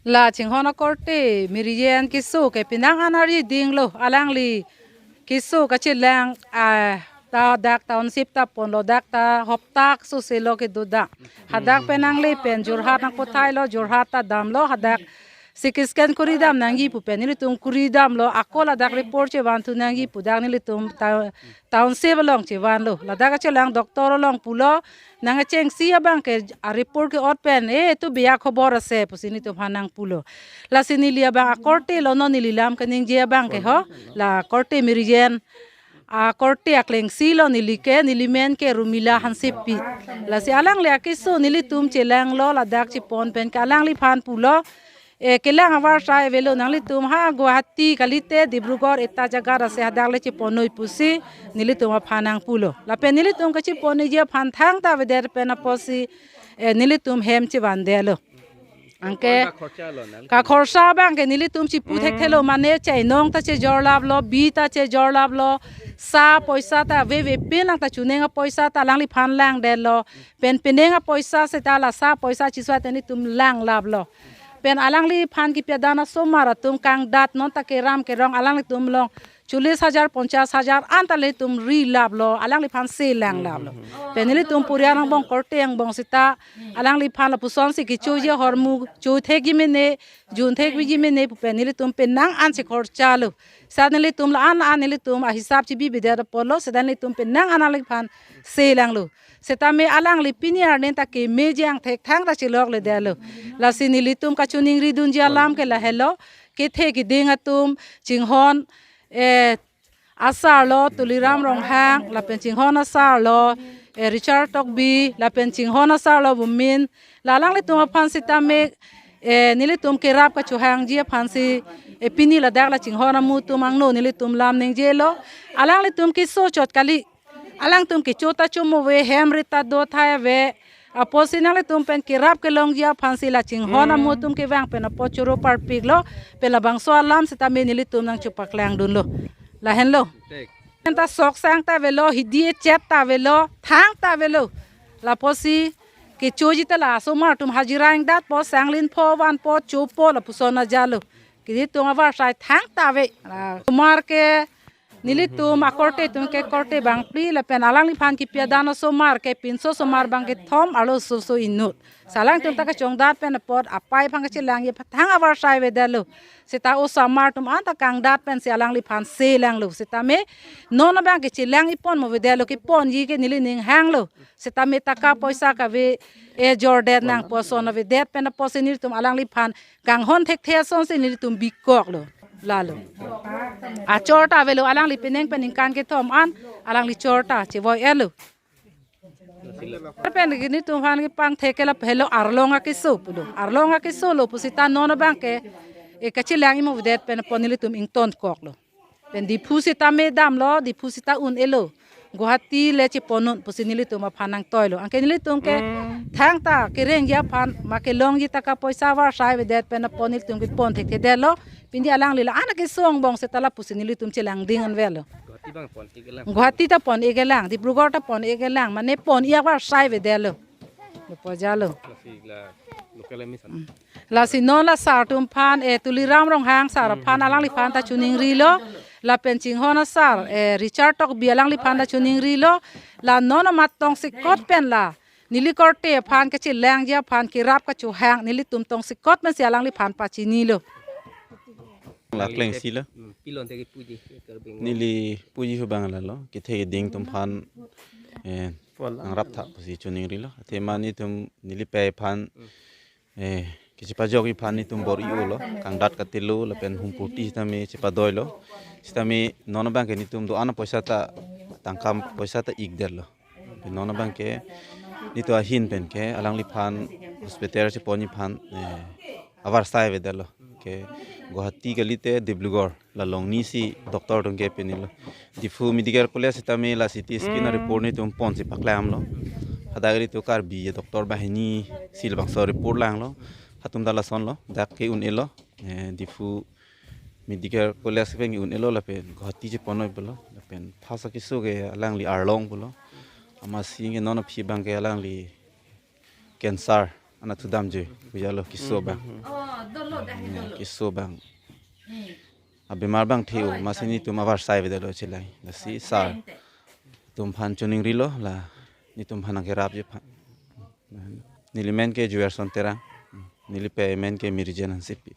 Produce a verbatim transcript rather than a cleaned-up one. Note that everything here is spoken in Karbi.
La chinghon akorte Miriyen keso ke penang an arjidinglo, alangli keso kachelang, ah, ta dak township ta ponlo, dak ta hoptak soselo kedo dak. Hadak pen nangle pen Jorhat nangpothailo, Jorhat ta damlo, hadak C T scan kuri dam nangji pu pen nelitum kuri damlo, ako ladak report chevanthu nangji pu dak nelitum ta township along chevanlo. Ladak kachelang doctor along pulo, nang kechengsi abang ke a report ke-ot pen, eh, tu biya khobor ase pusi nelitum aphan nangpulo. Lasi neli abang akorte lo, non neli lam kaningje abang ke ho, la korte Miriyen akorte aklengsi lo neli ke, neli men ke Rumila Hansepi. Lasi alangli akeso nelitum chelanglo, ladak chepon pen ke alangliphan pulo, eh, kelang avarsai avelo, nanglitum ha Guwahati kalite Dibrugarh eta jagat ase, hadak le cheponnoi pusi nelitum aphan nangpulo. Lapen nelitum kacheponji aphan thangta avedet pen apotsi, eh, nelitum hem chevandetlo. Anke kakhorcha abang ke nelitum chipu thekthelo, mane chainong ta chejorlaplo, bi ta chejorlaplo, sa poisa ta veve pin lang ta chuning apoisa ta alangliphan langdetlo. Pen penang apoisa seta la sa poisa chiswa ta nelitum langlaplo. Pen alangliphan kepi adan asomar atum kangdat non ta keram kerong alanglitum along cholis hajar, ponchas hajar anta nelitum rilaplo, alangliphan selanglaplo. Pen nelitum purian angbong korte angbong seta alangliphan lapusonsi kechoji ahormu chothekji mene, junthekji mene pu pen nelitum penang an chekhorchalo. Seta nelitum la-an la-an nelitum ahisap chebibidet apotlo, seta nelitum penang an alangliphan selanglo. Setame alangli pini arni ta kemeji angthek thangta chelokledetlo. Lasi nelitum kachoningridunji alam ke lahelo, kethe keding atum chinghon, eh, asarlo Tuliram Ronghang, lapen chinghon asarlo, eh, Richard Tokbi, lapen chinghon asarlo Bumin. La alanglitum aphan setame, eh, nelitum kerap kachohangji aphansi, eh, pini ladak la chinghon amu atum angno nelitum lam ningjelo. Alanglitum keso chot kali. Alangtum kecho ta chomo ave, hem rit ta dothai ave. Apotsi nanglitum pen kerap kelongji aphansi la chinghon amu atum kevang pen apot choro parpiklo, pen labangso alam setame nelitum nangchopaklangdunlo. Lahenlo. Pen ta sok sang ta avelo, hidi echet ta avelo, thang ta avelo. Lapotsi kechoji ta la asomar atum hajira ingdatpo, sanglin pho vanpo, chopo lapuson ajalo. Keditung avarsai thangta ave. La, osomar ke nelitum akorte atum ke korte bangphli lapen alangliphan kepi adan osomar ke pinso osomar bang kethom arloso so inut. Seta alangtum ta kachongdat pen apot apai aphan kachelangji aphan thang avarsai avedetlo. Seta osomar atum anta kangdat pensi alangliphan selanglo. Setame non abang ke chelang-i ponmo avedetlo, keponji ke neli ning hanglo. Setame taka poisa kave, eh, jordet nangpo, ason avedet pen apotsi nelitum alangliphan kanghon thekthe asonsi nelitum bikoklo. Lalo. Achor ta avelo, alangli penang pen ningkan kethom an alangli chor ta chevoi-etlo. Pen nelitum aphan kepangthek ke lahelo, arlong akeso pulo. Arlong akesolo pu seta non abang ke, eh, kachelang-imo avedet pen apot nelitum ingtonkoklo. Pen Diphu seta me damlo, Diphu seta un-elo. Guwahati le cheponnon pusi nelitum aphan nangtoilo. Anke nelitum ke thangta kerengji aphan, ma kelongji taka poisa avarsai avedet pen apot nelitum kepon thekthedetlo. Pini alangli la-an akeso angbong seta lapusi nelitum chelangding an avelo. Guwahati bang pon-ik-elang. Guwahati ta pon-ik-elang, Dibrugarh ta pon-ik-elang, mane pon-ik avarsai avedetlo. Lo pojalo. Lasi la local M E san. Lasi non la sar atum aphan, eh, Tuliram Ronghang sar aphan alangliphan ta choningrilo. Lapen chinghon asar, eh, Richard Tokbi alangliphan ta choningrilo. La non amat tongsekot pen la neli korte aphan kachelangji aphan kerap kachohang nelitum tongsekot pensi alangliphan pachinilo. La klengsi lo. Hmm, pilon te kepuji, Karbi Anglong. Neli puji hu abang lalo, kethe keding atum aphan, eh, nangrap tha pusi choningrilo. Athema nelitum neli pei aphan, eh, kachepajokji aphan nelitum bor-i-olo, kangdat katelo, lapen humpoti sitame chepadoilo. Sitame non abang ke nelitum do-an apoisa ta, tangka poisa ta ikdetlo. Pen non abang ke nelitum ahin pen ke alangliphan hospital cheponji aphan, eh, avarsai avedetlo. Ke Guwahati kalite Dibrugarh la along ni si doctor atum ke pinilo. Diphu Medical College sitame la C T scan a report nelitum ponsi paklamlo. Hadak nelitum Karbi doctor banghini si labangso report langlo. Hatum ta lasonlo, dak ke un-elo. Eh, Diphu Medical College pen un-elo lapen Guwahati cheponnoilo lapen first akeso ke alangli arlong pulo. Amatsi ke non aphi abang ke alangli cancer anatthu damji pu jalo keso abang. Keso abang, abemar abang the-o, amatsi netum avarsai avedetlo chilai. Lasi sir atum aphan choningrilo, la netum aphan nangkerapji aphan. Neli men ke Juerson Terang, neli pe men ke Mirijen Hansepi.